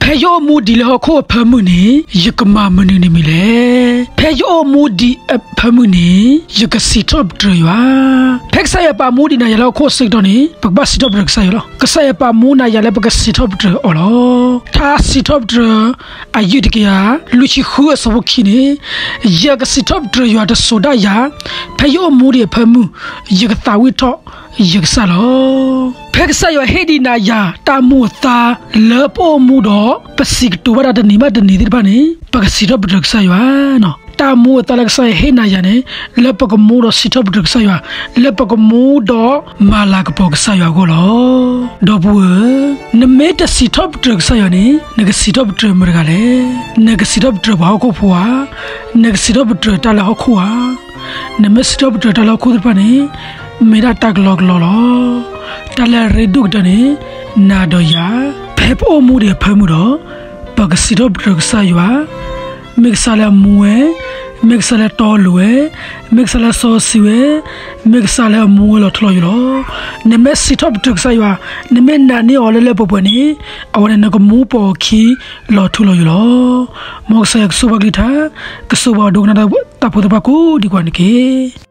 ဖဲယအိၣ်မူဒံးလၢဟီၣ်ခိၣ်အဖၢမုၢ်န့ၣ် ယကမၤမနုၤန့ၣ်မ့ၢ်လဲၣ်. ဖဲယအိၣ်မူဒံးအဖၢမုၢ်န့ၣ် ယကစံးထီၣ်ပတြၢၤယွၤ. ဖဲကစၢ်ယွၤပာ်မူဒံးနၤယၤလၢဟီၣ်ခိၣ်အဆၢကတီၢ်န့ၣ် ပကဘၣ်စံးထီၣ်ပတြၢၤကစၢ်ယွၤလီၤ. ကစၢ်ယွၤပာ်မူနၤယၤလၢပကစံးထီၣ်ပတြၢၤအီၤလီၤ. ထါစံးထီၣ်ပတြၢၤ အယုၢ်တကယၤလွံၢ်ဆံဃုအဆၢဖိခံန့ၣ်, ယကစံးထီၣ်ပတြၢၤယွၤတစိၤဒၣ်ယၤ, ဖဲယအိၣ်မူဒံးအဖၢမုၢ် ယကသးဝံၣ်ထီၣ်ယကစၢ်လီၤ. ဖဲကစၢ်ယွၤဟ့ၣ်ဒံးနၤယၤ တၢ်မူအသါလၢပအိၣ်မူဒီး ပစံးကတိၤဘၣ်တၢ်တနံၤဘၣ်တနံၤသ့ၣ်တဖၣ်န့ၣ် ပကစံးထီၣ်ပတြၢၤကစၢ်ယွၤ. တၢ်မူအသါလၢကစၢ်ယွၤဟ့ၣ်နၤယၤန့ၣ် လၢပကမူဒီးစံးထီၣ်ပတြၢၤကစၢ်ယွၤ, လၢပကမူဒီးမၤလၤကပီၤကစၢ်ယွၤအဂီၢ်လီၤ. ဒီပုၢ်ဝဲၢ်ဧၢ, နမ့ၢ်တစံးထီၣ်ပတြၢၤကစၢ်ယွၤန့ၣ် နကစံးထီၣ်ပတြၢၤမတၤတဂၤလဲၣ်. နကစံးထီၣ်ပတြၢၤပှၤဟီၣ်ခိၣ်ဖိဧါ, နကစံးထီၣ်ပတြၢၤတၢ်လၢဟီၣ်ခိၣ်ဧါ. နမ့ၢ်စံးထီၣ်ပတြၢၤတၢ်လၢဟီၣ်ခိၣ်သ့ၣ်တဖၣ်န့ၣ် မ့ၢ်ဒၣ်တၢ်ကလီကလီလီၤ. တၢ်လၢအရ့ဒိၣ်ကတၢၢ်န့ၣ် နၤဒီးယၤ ဖဲပအိၣ်မူဒံးအဖၢမုၢ်ဒီး ပကစံးထီၣ်ပတြၢၤကစၢ်ယွၤ, မ့ၢ်ကစၢ်လၢအမူဝဲ, မ့ၢ်ကစၢ်လၢအတီလိၤဝဲ, မ့ၢ်ကစၢ်လၢအစီဆှံဝဲ, မ့ၢ်ကစၢ်လၢအမူဝဲလီၤထူလီၤယိာ်လီၤ. နမ့ၢ်စံးထီၣ်ပတြၢၤကစၢ်ယွၤ, နမ့ၢ်နာ်န့ၢ်အီၤလၢလၢပှဲၤပှဲၤန့ၣ်, အဝဲန့ၣ်နကမူပိာ်အခံလီၤထူလီၤယိာ်လီၤ. မ်ကစၢ်ယွၤကဆိၣ်ဂ့ၤကလုၢ်ကထါ, ကဆိၣ်ဂ့ၤပှၤဒိကနၣ်တၢ်ဖိသ့ၣ်တဖၣ်ကိးဒံးကွၢ်န့ၣ်တက့ၢ်.